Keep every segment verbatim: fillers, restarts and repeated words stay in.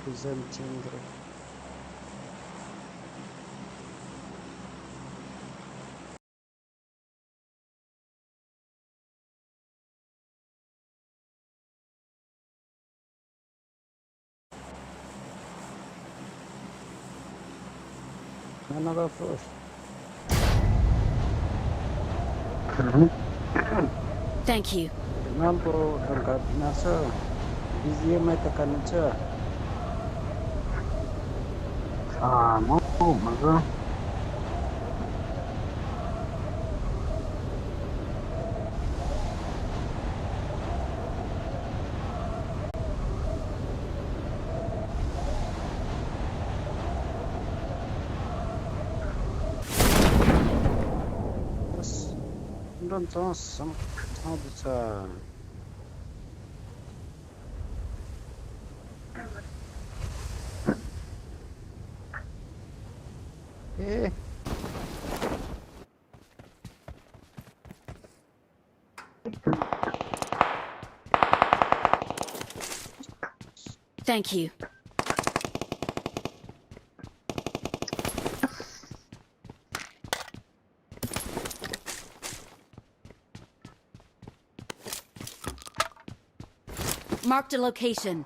Kuzan chingre. Nana ba push. Thank you. Nang po tangka na sa. Busy mai ta kan cha. Ah, mo, mo, mo. Bas, ndon chang sam, chang du cha. Eh. Thank you. Marked a location.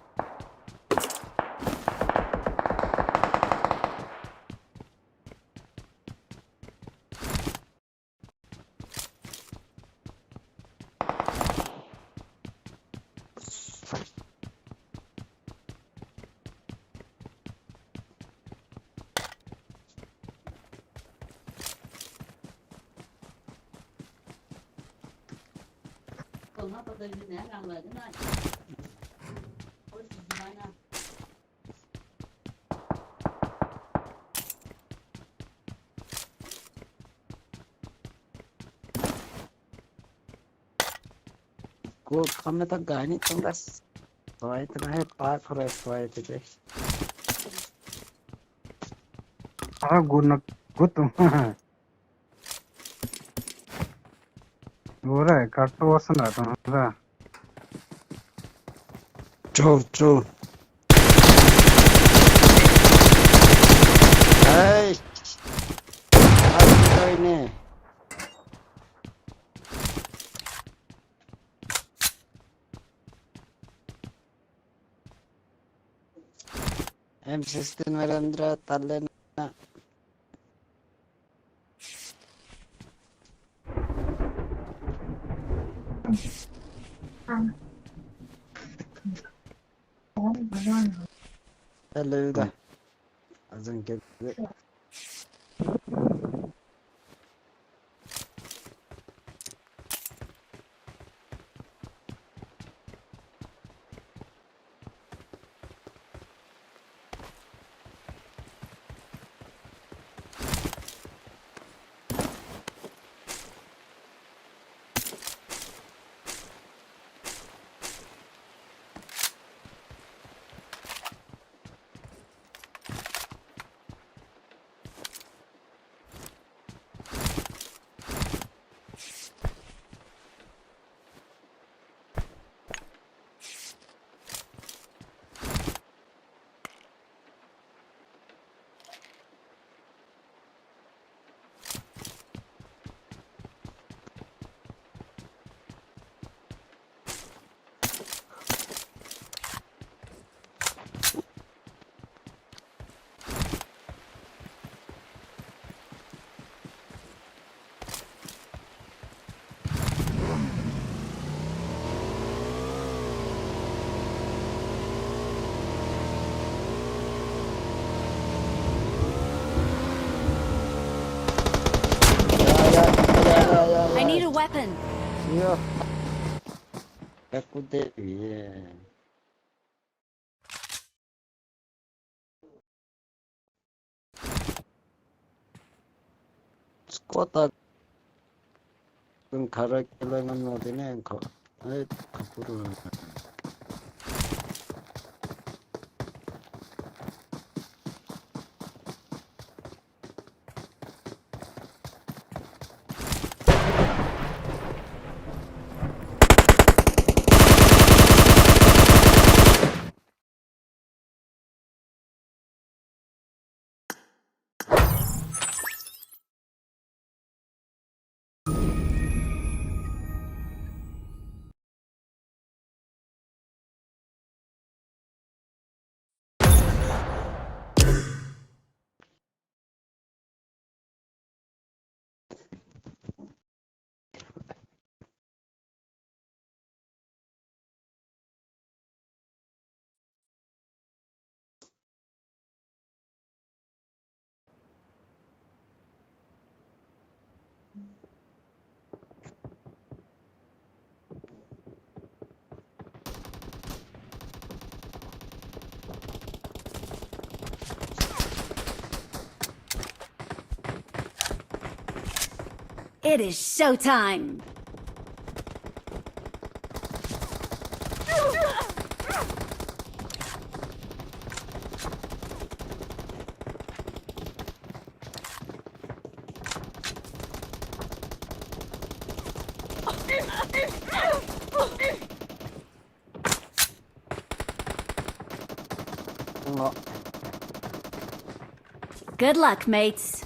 Ko kame ta gani tong das. Suai tena he pa kore suai te de. Ah, good na, good to. Ore, kartu sana tong da. Cho, cho. Hey. Ai, doi ne. M sixteen Mirandra talent na. Hello da. Azang ke. I need a weapon. Yeah. Kaku de ye. Squad ta kung kara kela ngan no de ne ngkau. Ai, kapuru. It is showtime! Good luck, mates.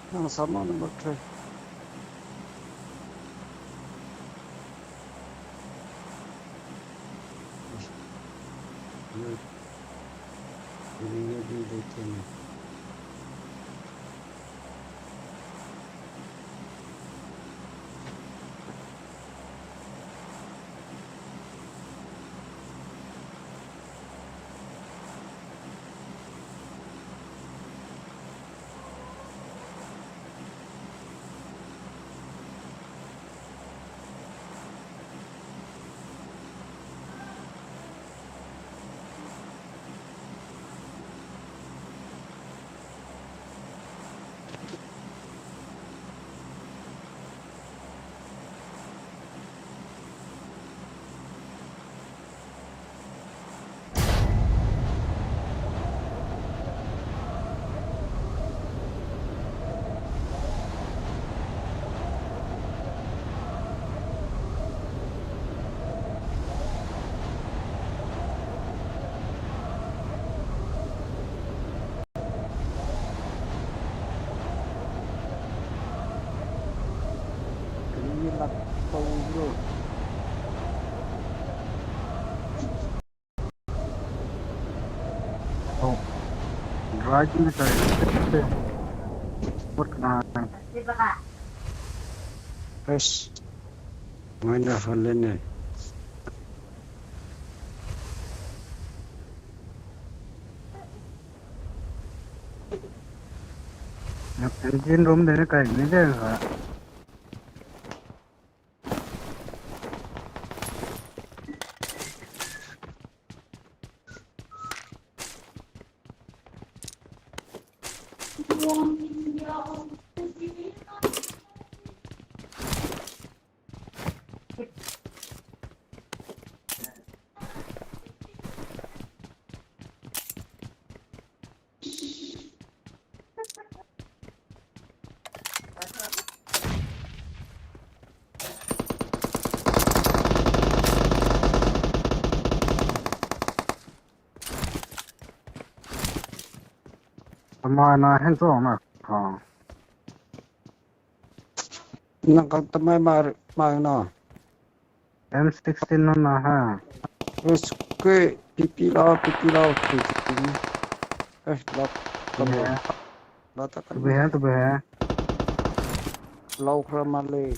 Nang sama number three. Kami lak pau bro. Oh. Right in the side. What can I? Yes. Why not? Engine room dene kai ni de ha. Ama na hen zong na ka. Nang kang tamai ma, ma na. M sixteen na na ha. Us ke P P la, P P la, P P. Eh, la, kamu. Yeah. La ta kan. Tube ha, tube ha. Lau khra ma le.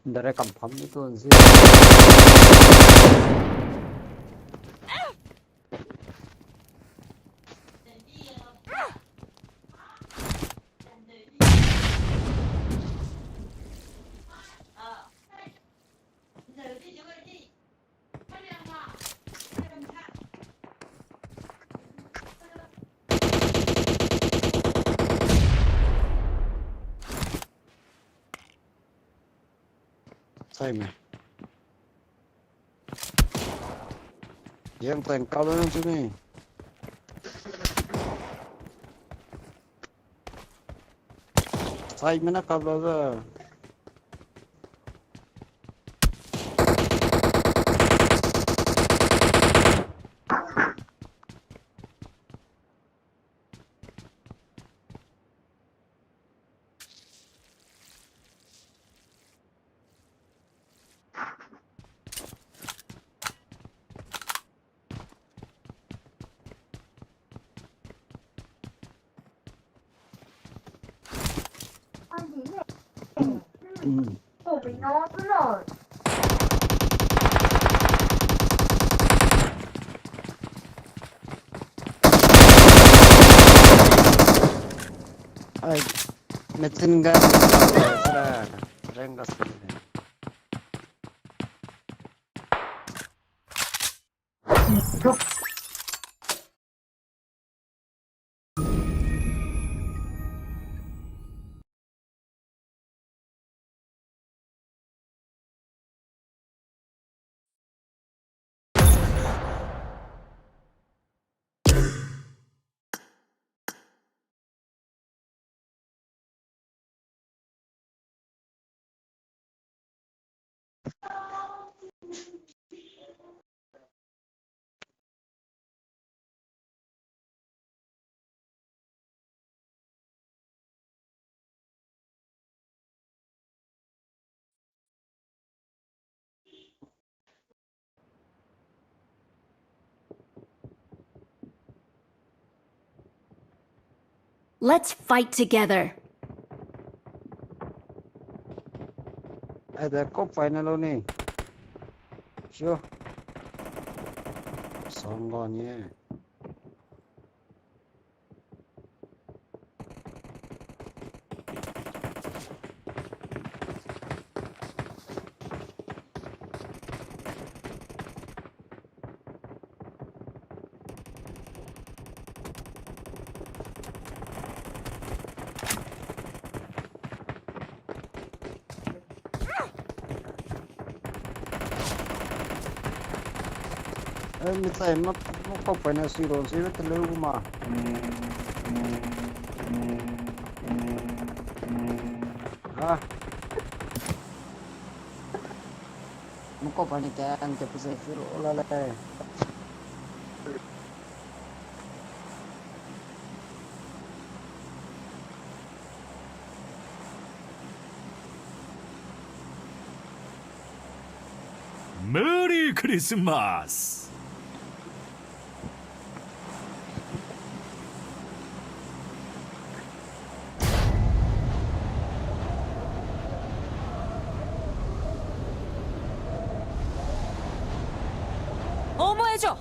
Dere kam pham ni tu zi. Time. Yang time kau la nang chu ni. Sai mena kau la da. Ai, machine gun, rank gas. Let's fight together. Ai de kop pai na lo ni. Sio. Song ga ni. Eh, mi chai ma, ma kau pai na sui ro, sui ro te leu gu ma. Ah. Ma kau pai ni ka, ni ka pe se sui ro la le. メリークリスマス。 어머해줘.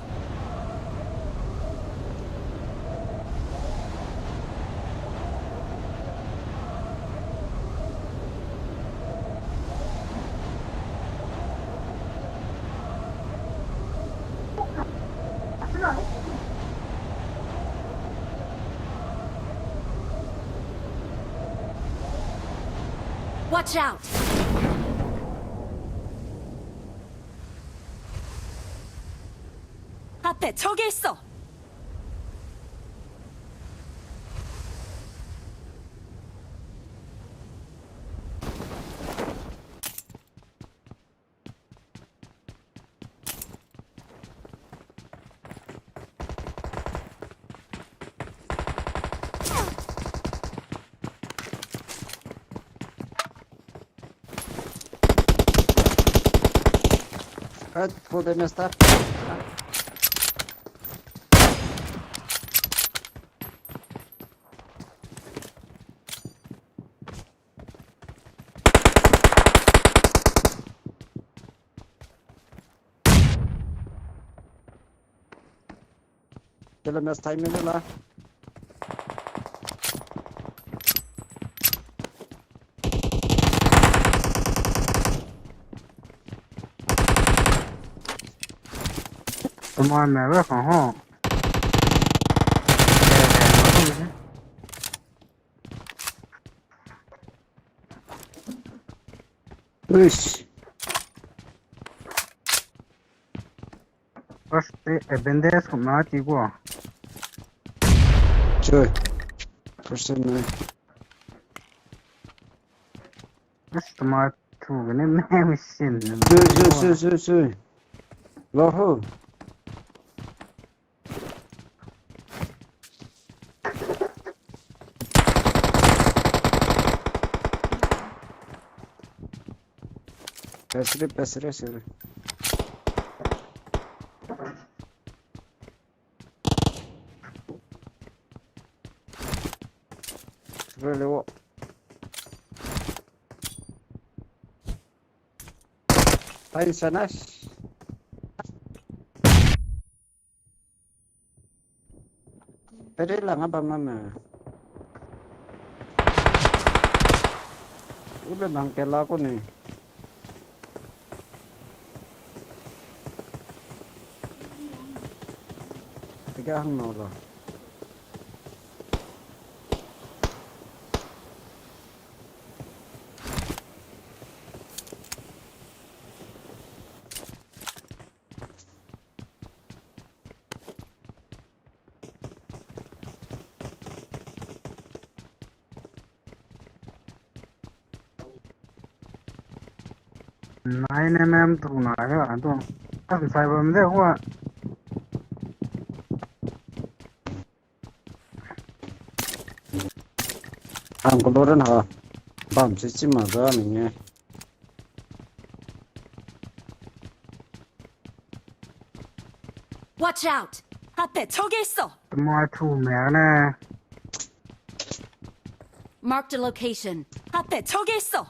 Watch out! 앞에 적이 있어. Hard for the master. Tela mes time ne la. Toma me ba kan ho. Uish. First aid, eh, bandage kum na ti gua. Choi. First aid nai. Bas tama thu gene me machine. Choi, choi, choi, choi, choi. Lo ho. Pesre, pesre, sere. Sere lewo. Hai, sanas. Pere lang a bam na me. Ube nang ke la ko ni. Tiga hang no lo. Nine M M tu na ga, tu. Kan sai bam de hua. Ang ko loren ha. Bam se chi ma ga ni nge. Watch out! Hate choge so. Tama thu me ne. Marked a location. Hate choge so.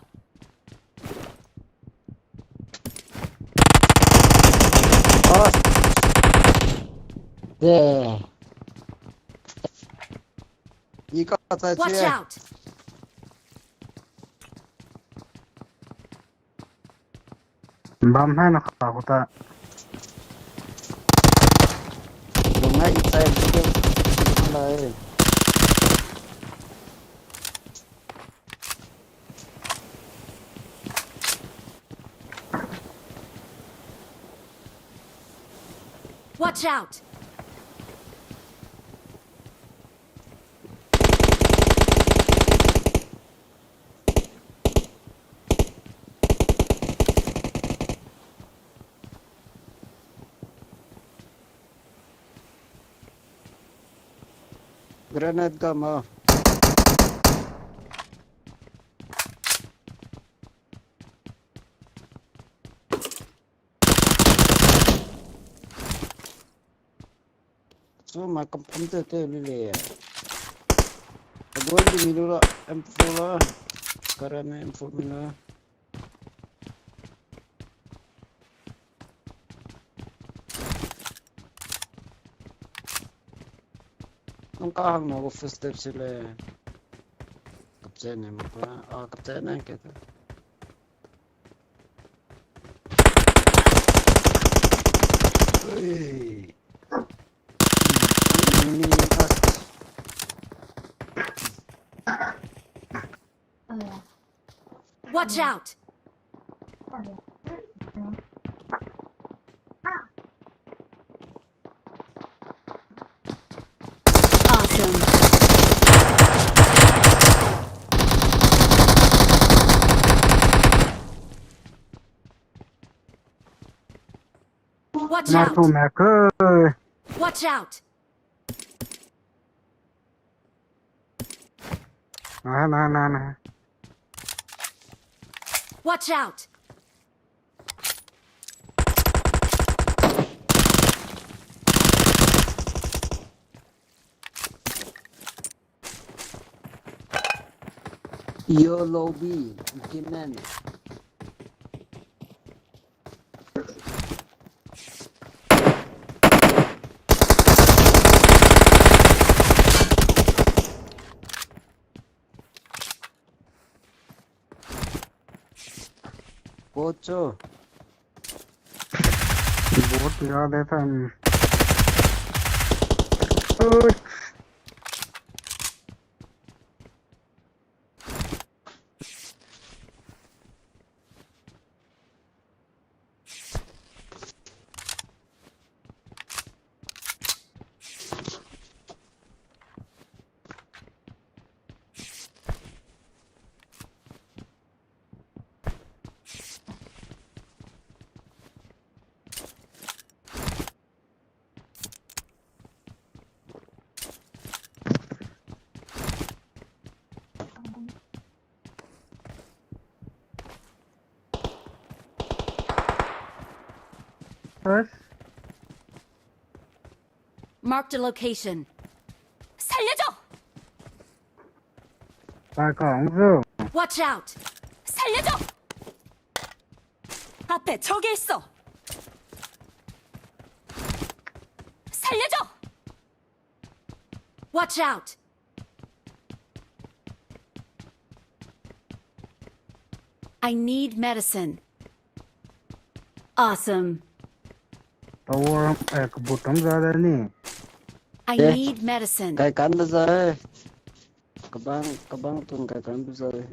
Ah. De. I ka chai. Watch out! Bam hai na ka kuta. Lungai i chai video lai. Watch out! Granite gama. So ma kam kam te te li le. Agoi di mi lu la, M four la. Kara ne M four mi la. Nung ka hang no go footstep si le. Kapche ne ma pa, a kapche ne ke te. Hey. Watch out! Awesome. Watch out! Martu me ke. Watch out! Na, na, na, na. Watch out! Yo, lobby, Jimen. Kocho. Bot ya de tan. Oi. Marked a location. 살려줘! pai kang zu. Watch out! 살려줘! 앞에 적이 있어! 살려줘! Watch out! I need medicine. Awesome. Tower, eh, kebut tam za de ni. I Eh, need medicine. Kai kan de za, eh. Kabang, kabang tun kai kan de za, eh.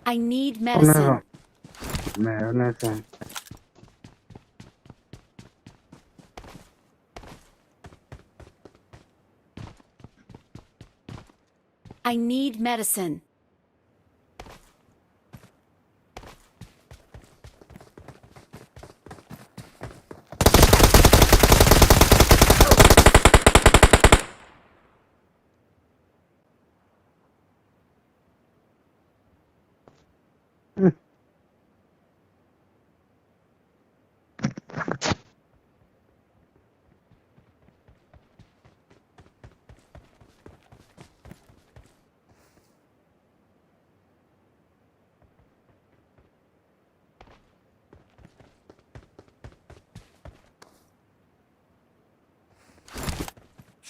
I need medicine. Medicine. I need medicine.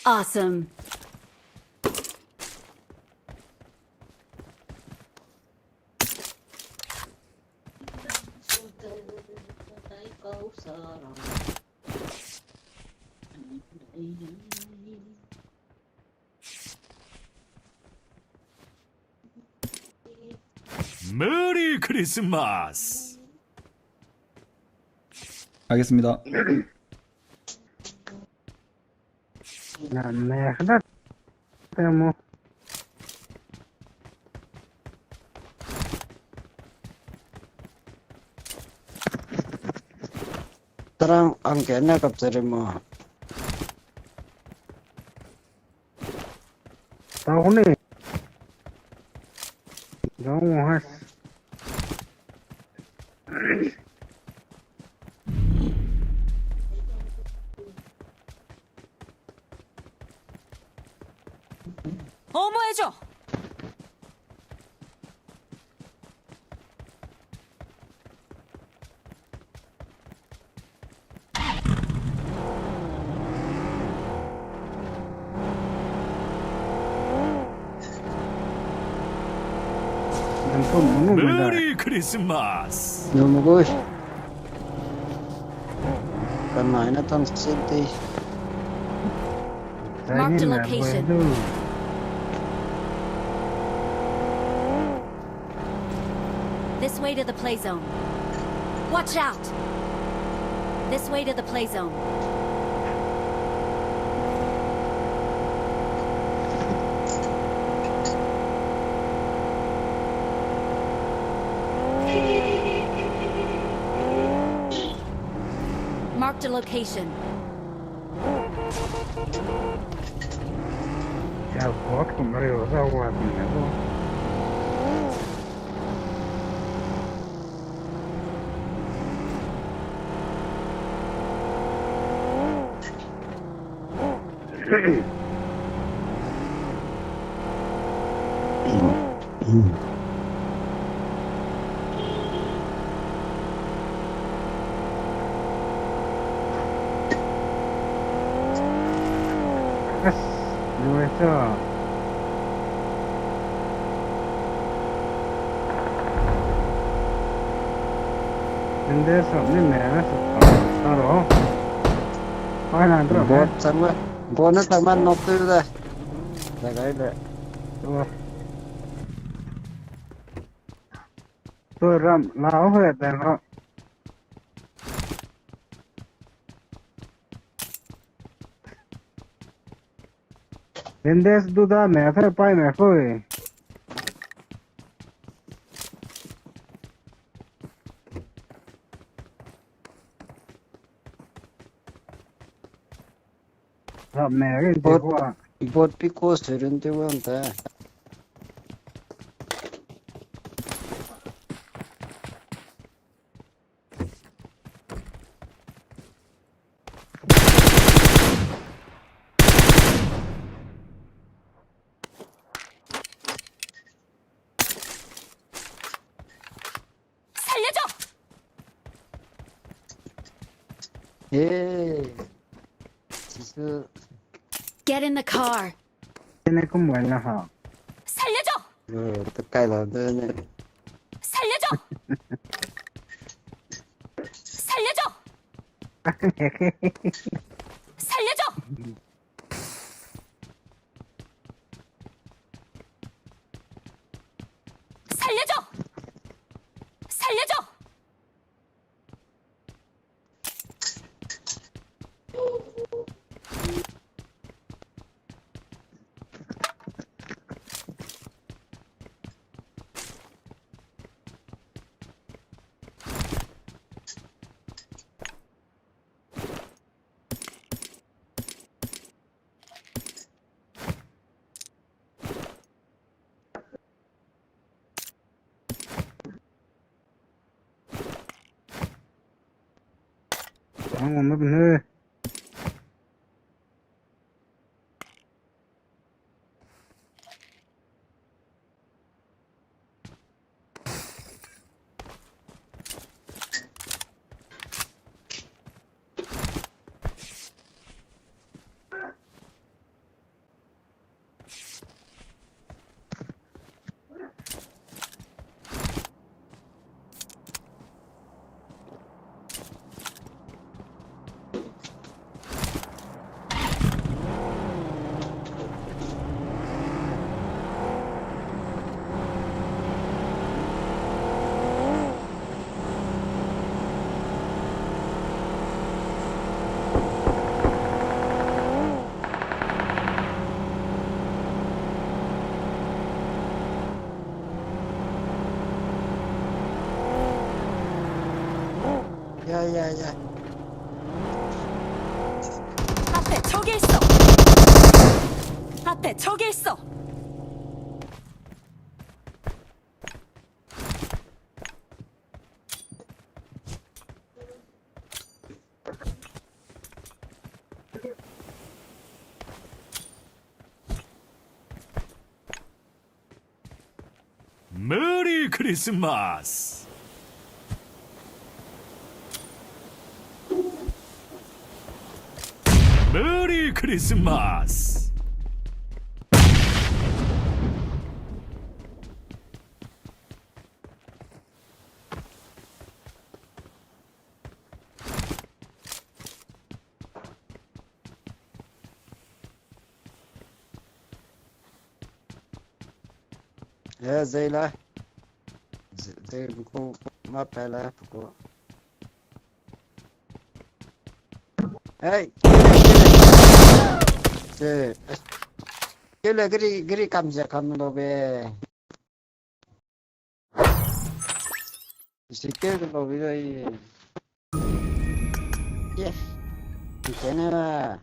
Awesome. Merry Christmas! 알겠습니다. Na me hada temo. Tarang ang ke na kap chari mo. Tau ne. Dong has. 어머해줘. Merry Christmas. Numugush. Kanai na tan sete. Marked a location. This way to the play zone. Watch out! This way to the play zone. Marked a location. Yes, no, it's a. Nde sa ni me na sa ta ro. Ai na ro. Bot chang ba. Bot na chang ba nok tu da. Da gai de. Ram la ho de ro. Nde du da me fe pai me fui. Bot, bot piko seren te wan ta. Hey. Sisu. Get in the car. Sene kum wala ha. 살려줘! 어, 또 가야 돼. 살려줘! 살려줘! 살려줘! 살려줘! 살려줘! Ang wang me bene. Ya, ya, ya. 앞에 적이 있어. 앞에 적이 있어. Merry Christmas! Merry Christmas! Eh, zei la. Zei, zei, buku, ma pe la, buku. Hey, kele, kele. Ze, eh. Kele, gri, gri kam ze kam lo be. Isi ke lo bi dai. Yes. Kene ba.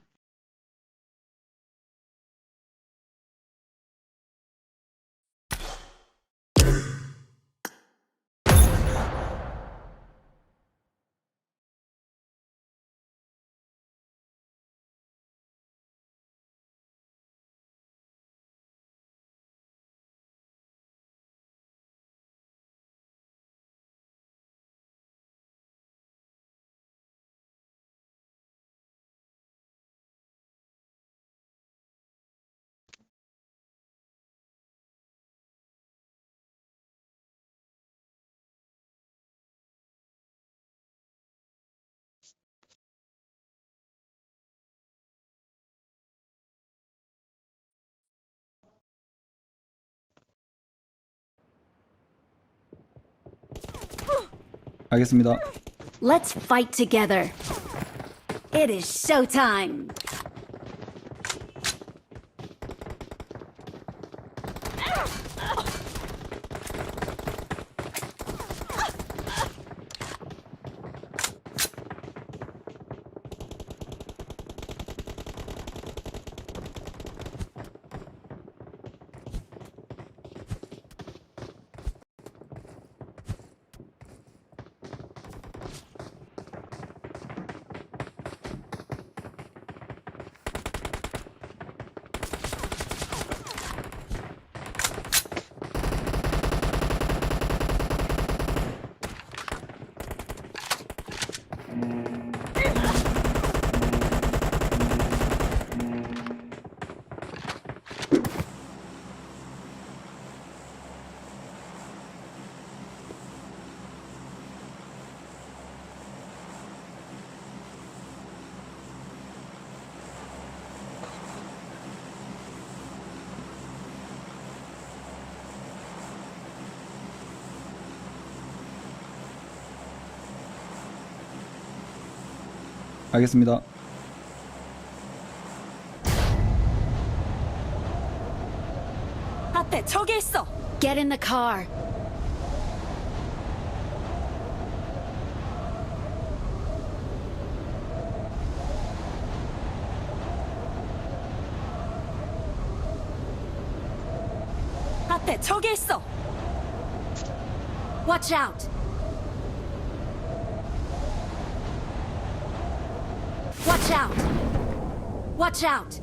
Let's fight together. It is showtime. 알겠습니다. 아, 때 저기 있어. Get in the car. 아, 때 저기 있어. Watch out. Watch out. Watch out.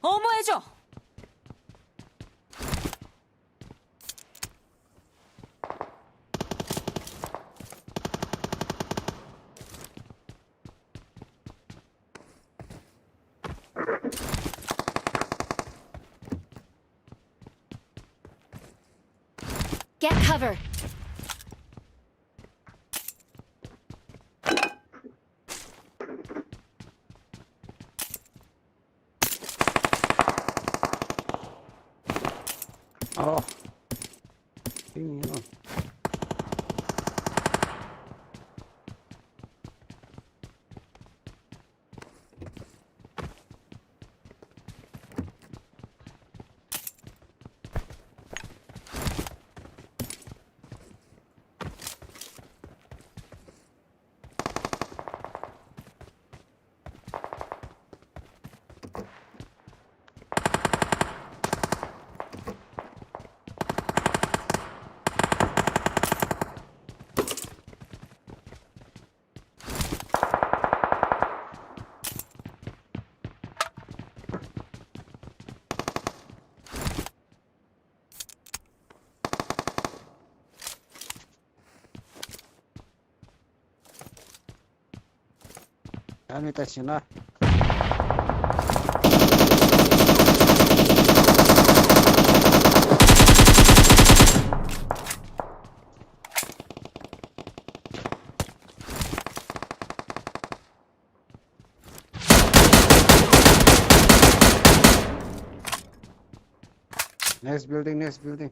어머해줘. Get cover. Oh. Ting ni lo. Ani ta sina. Next building, next building.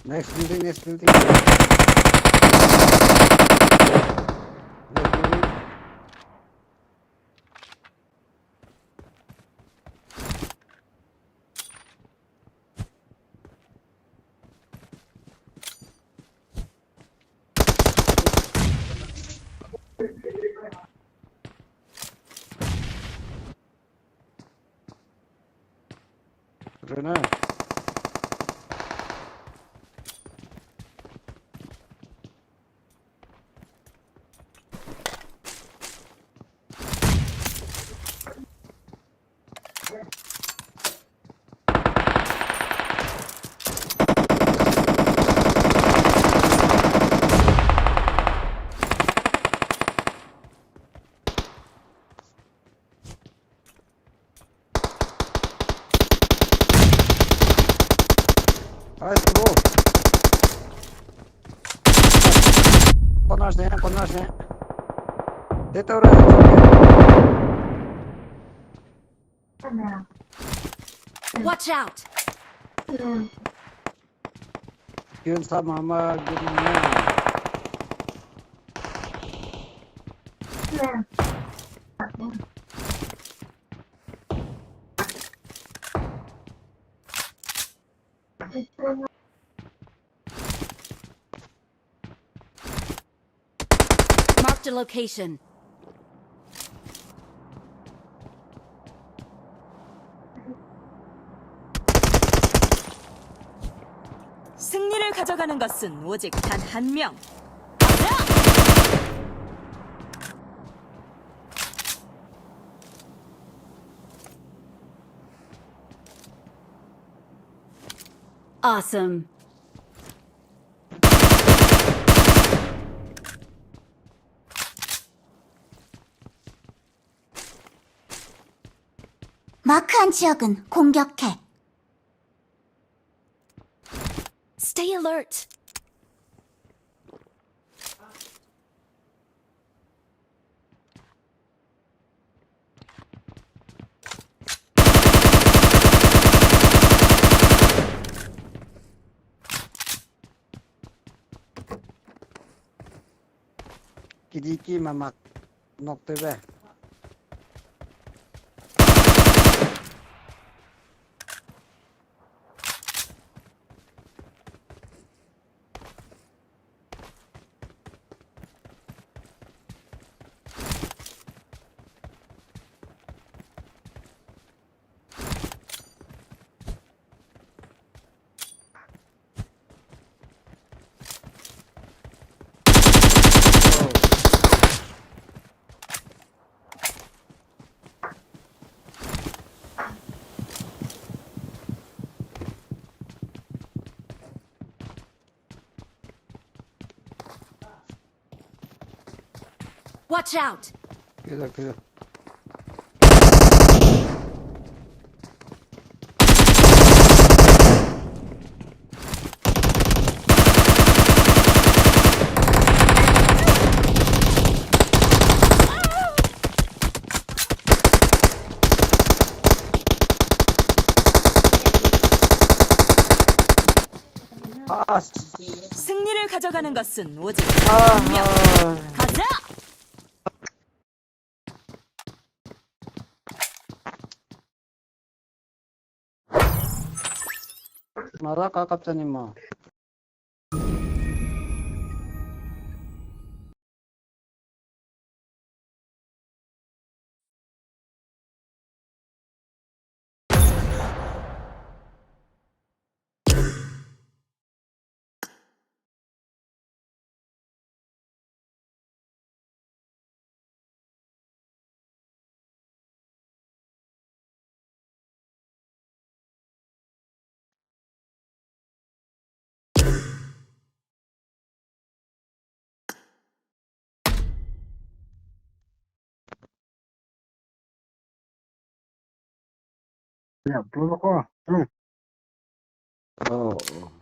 Next building, next building. Next building. Rene. Nice, bro. Corners ne, corners ne. Dei tau re. Watch out! Yun sa mama, good morning. Marked a location. 승리를 가져가는 것은 오직 단 한 명. 가자! Awesome. 마크 한 지역은 공격해. Stay alert. Kidi ki mamak nok tebe. Watch out! Kira, kira. 아, 씨. 승리를 가져가는 것은 오직 아, 한 명. 아. 가자! Mara ka kapchani ma. Ya, protocol. Hmm. Oh, oh.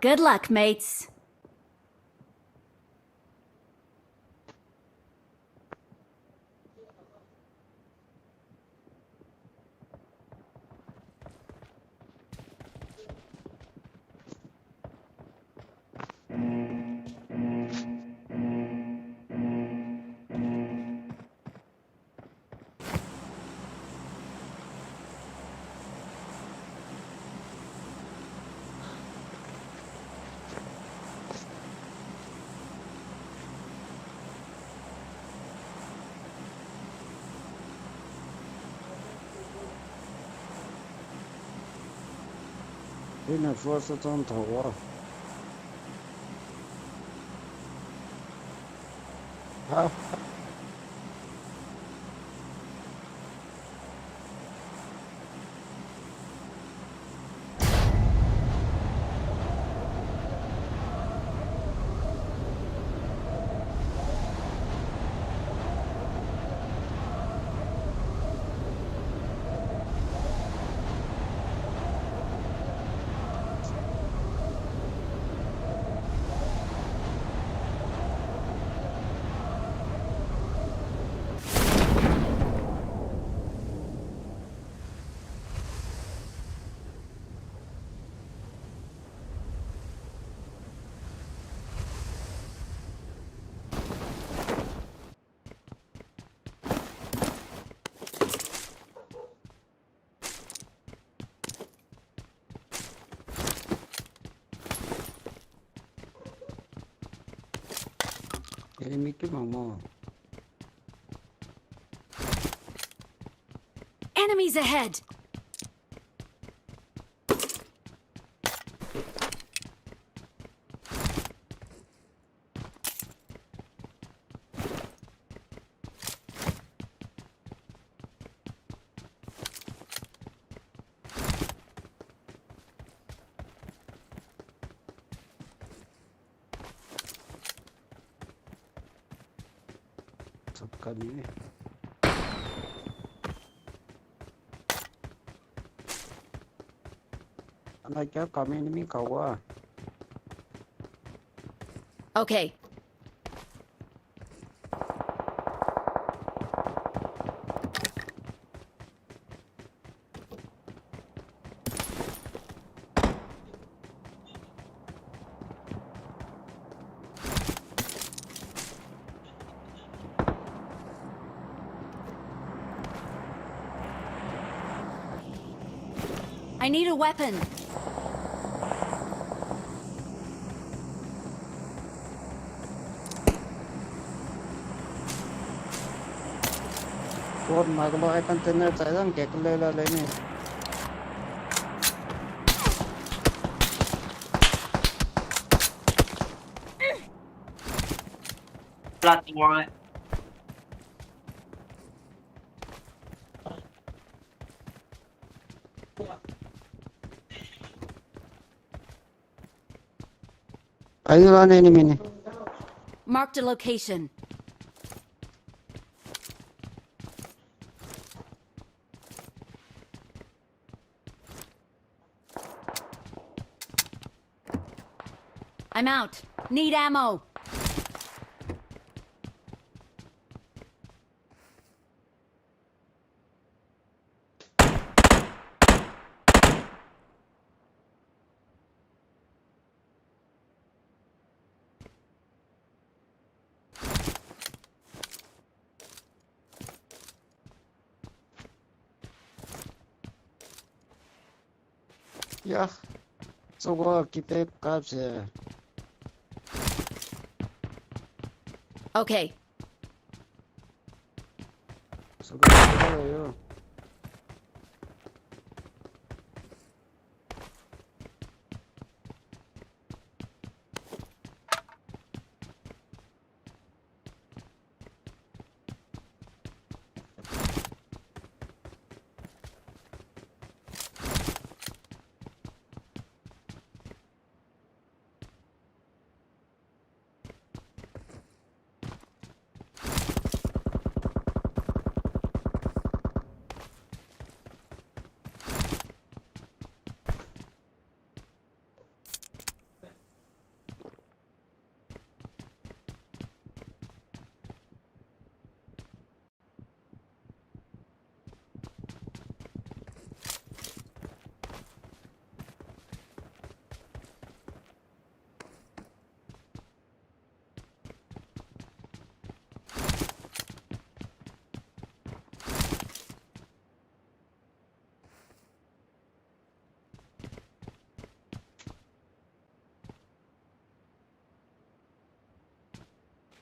Good luck, mates. Ina force ton thawa. Ha. Enemy ki mang mo. Enemies ahead! Sap ka ni. Ana kya kami ni mi kawa. Okay. I need a weapon. Bot ma kelo ai container chai dang ke kelo la le ni. Plat wang. Ai la ne ni mini. Marked a location. I'm out. Need ammo. Ya. Sogo kite kap se. Okay. Sogo kite yo.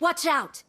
Watch out!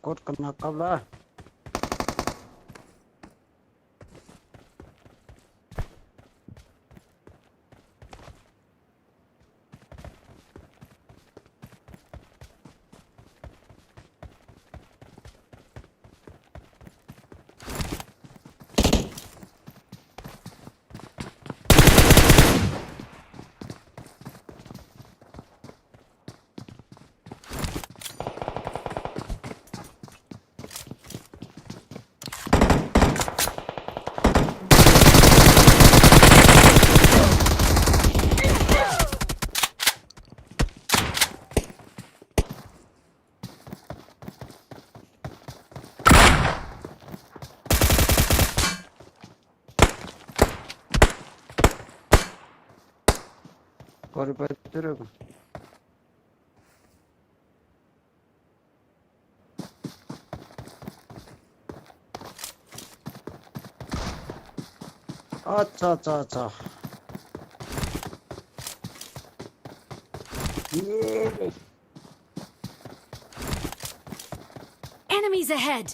Kot kena kap la. Kori pa tere ko. Acha, acha, acha. Ye. Enemies ahead!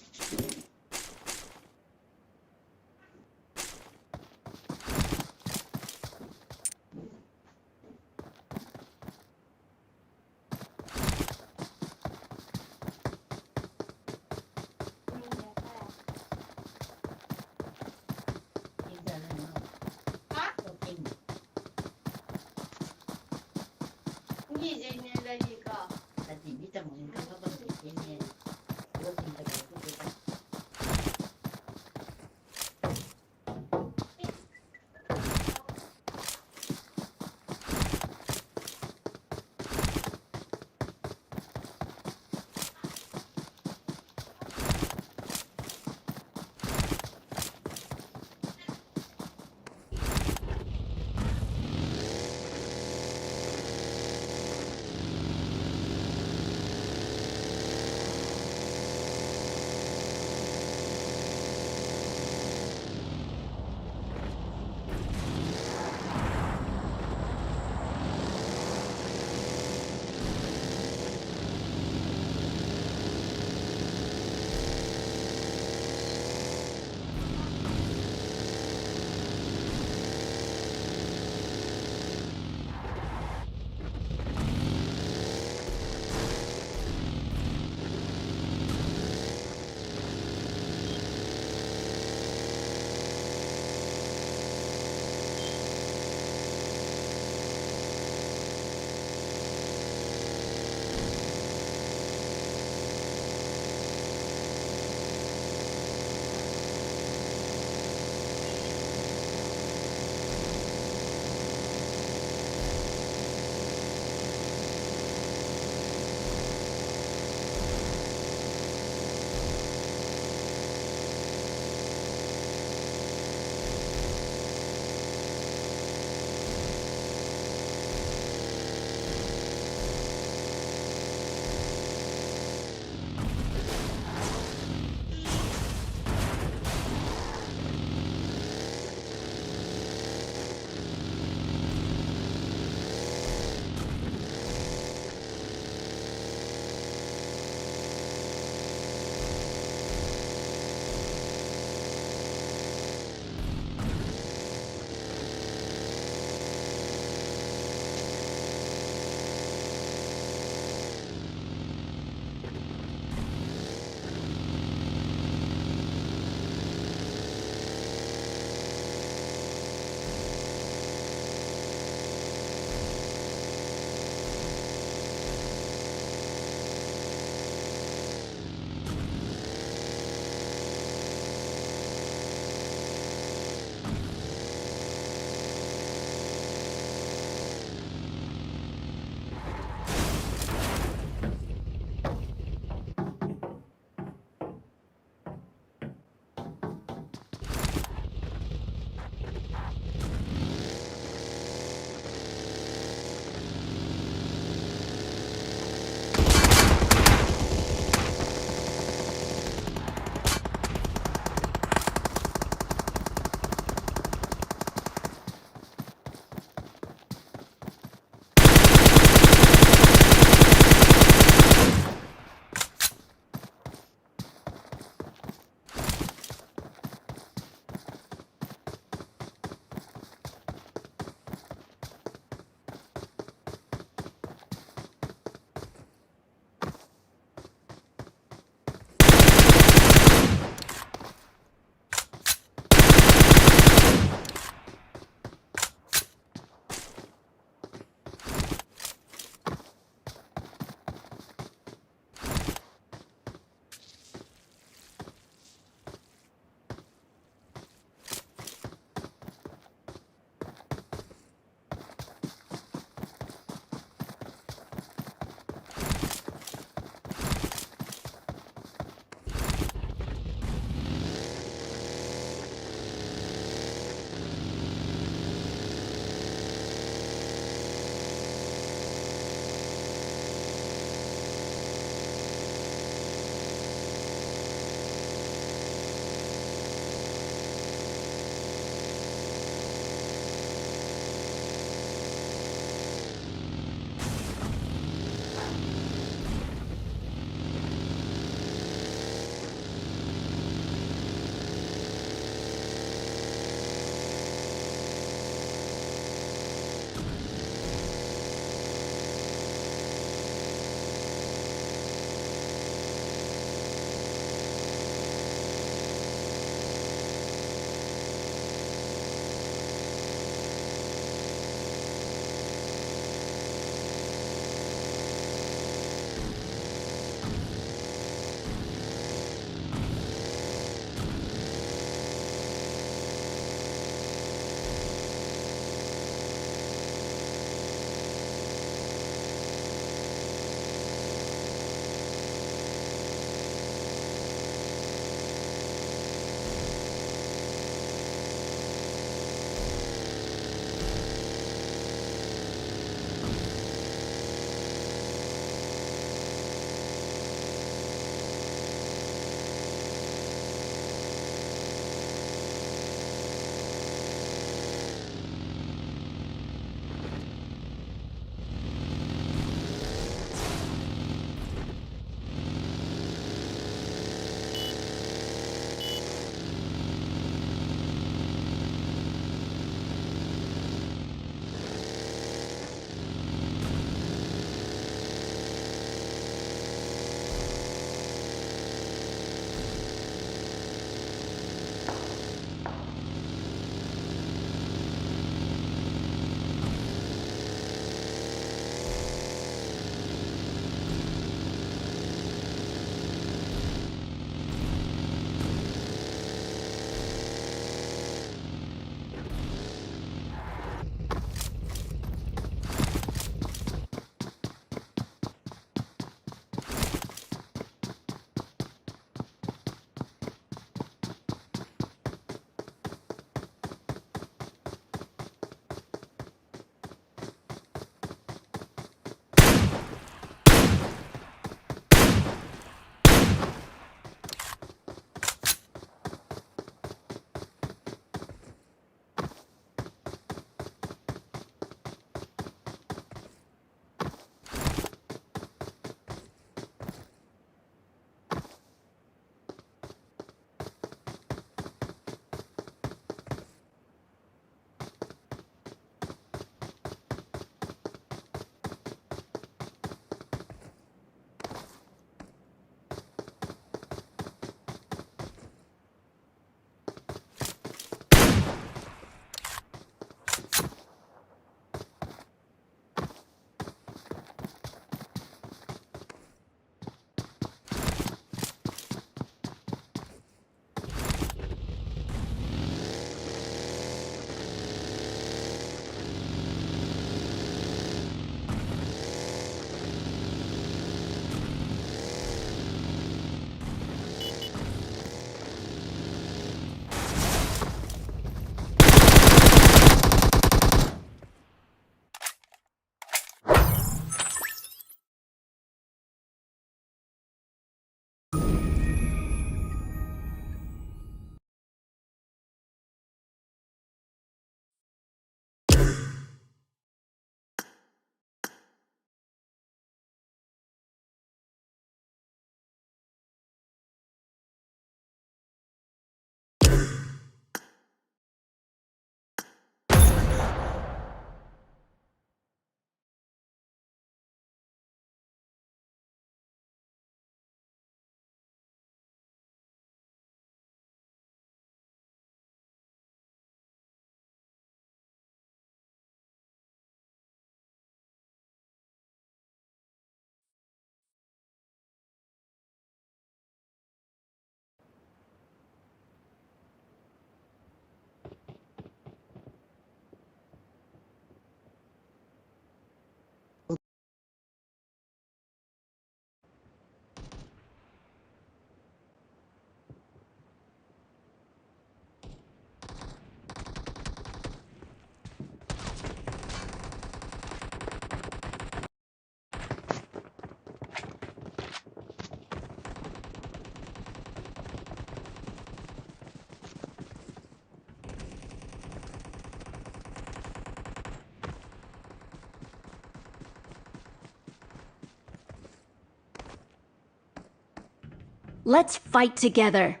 Let's fight together.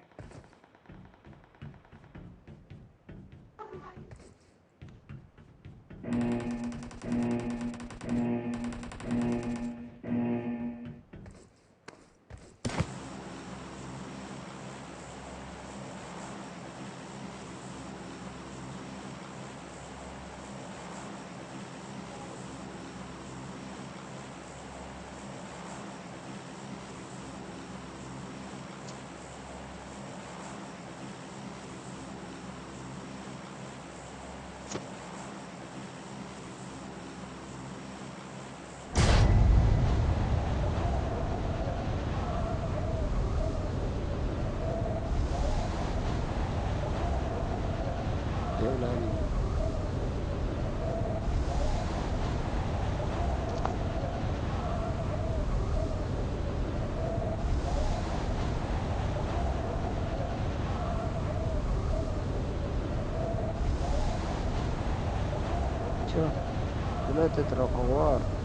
Cho, tule te trok hangwa.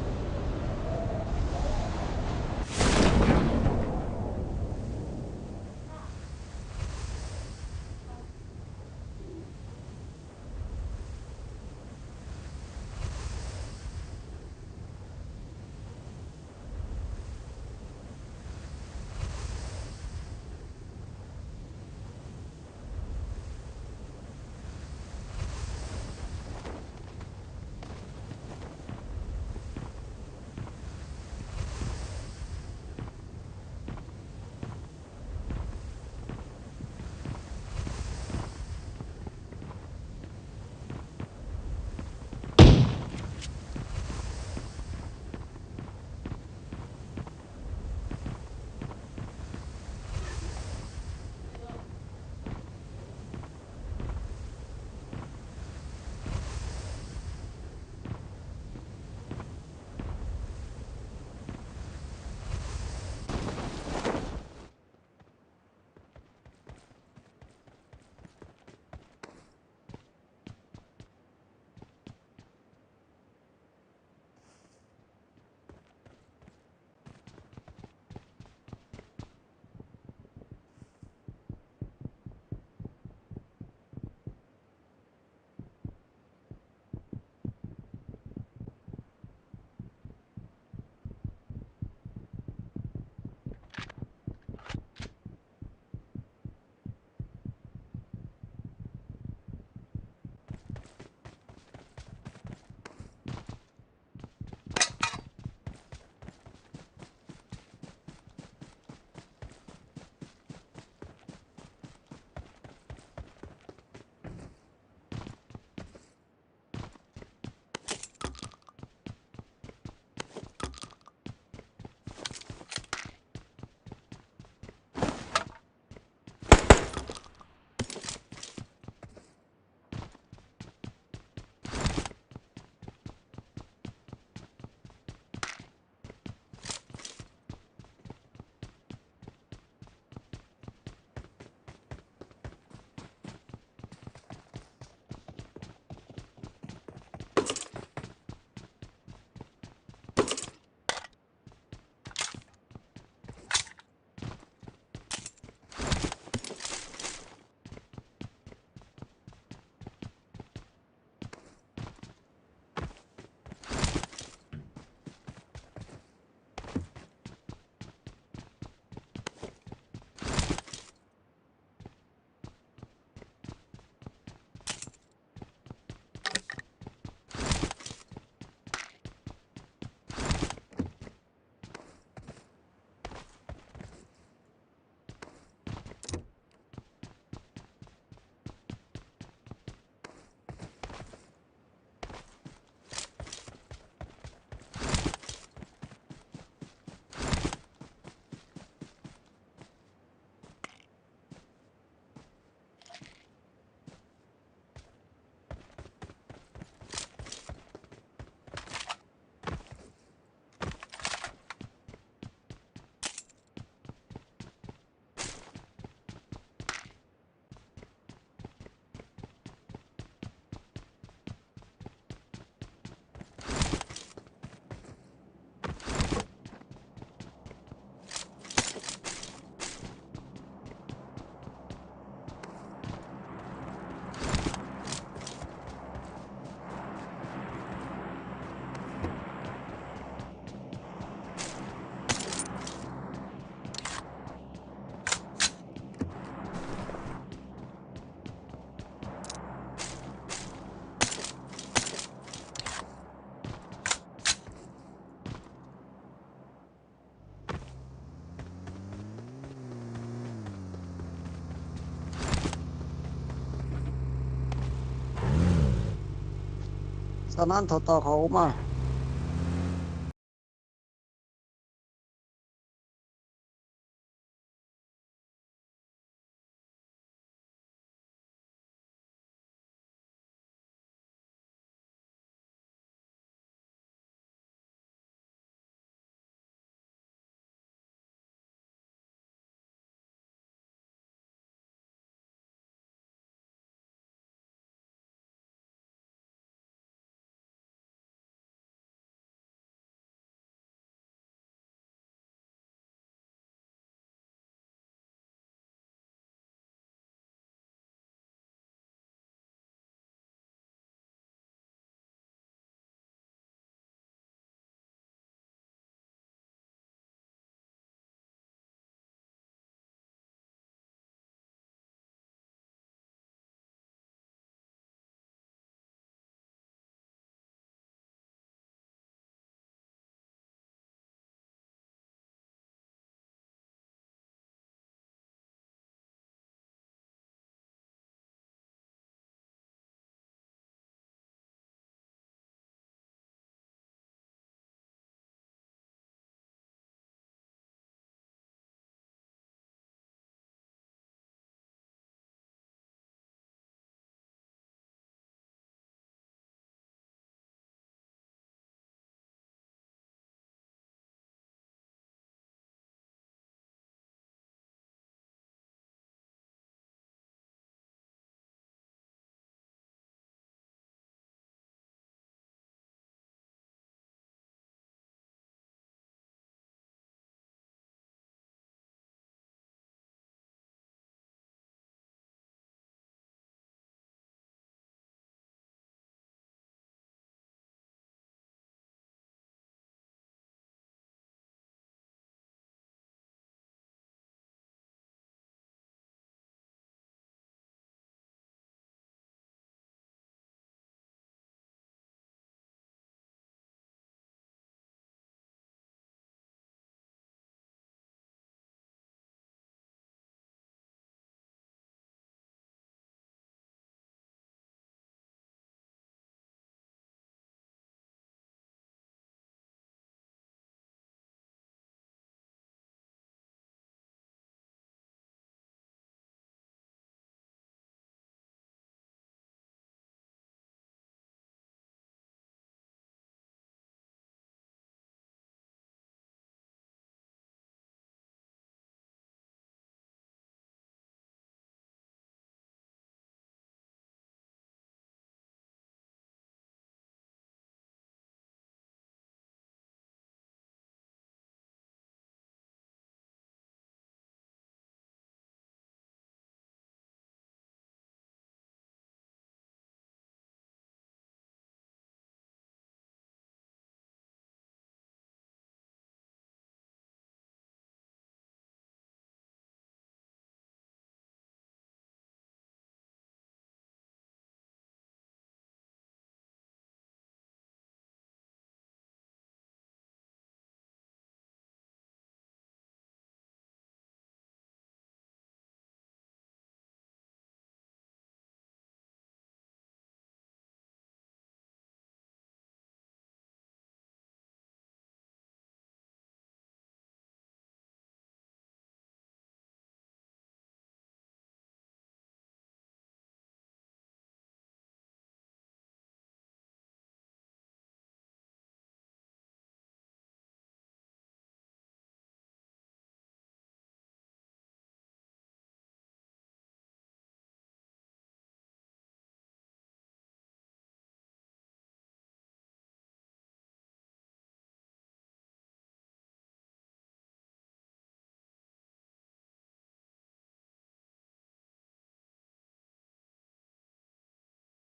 ta nan thau ta kau ma.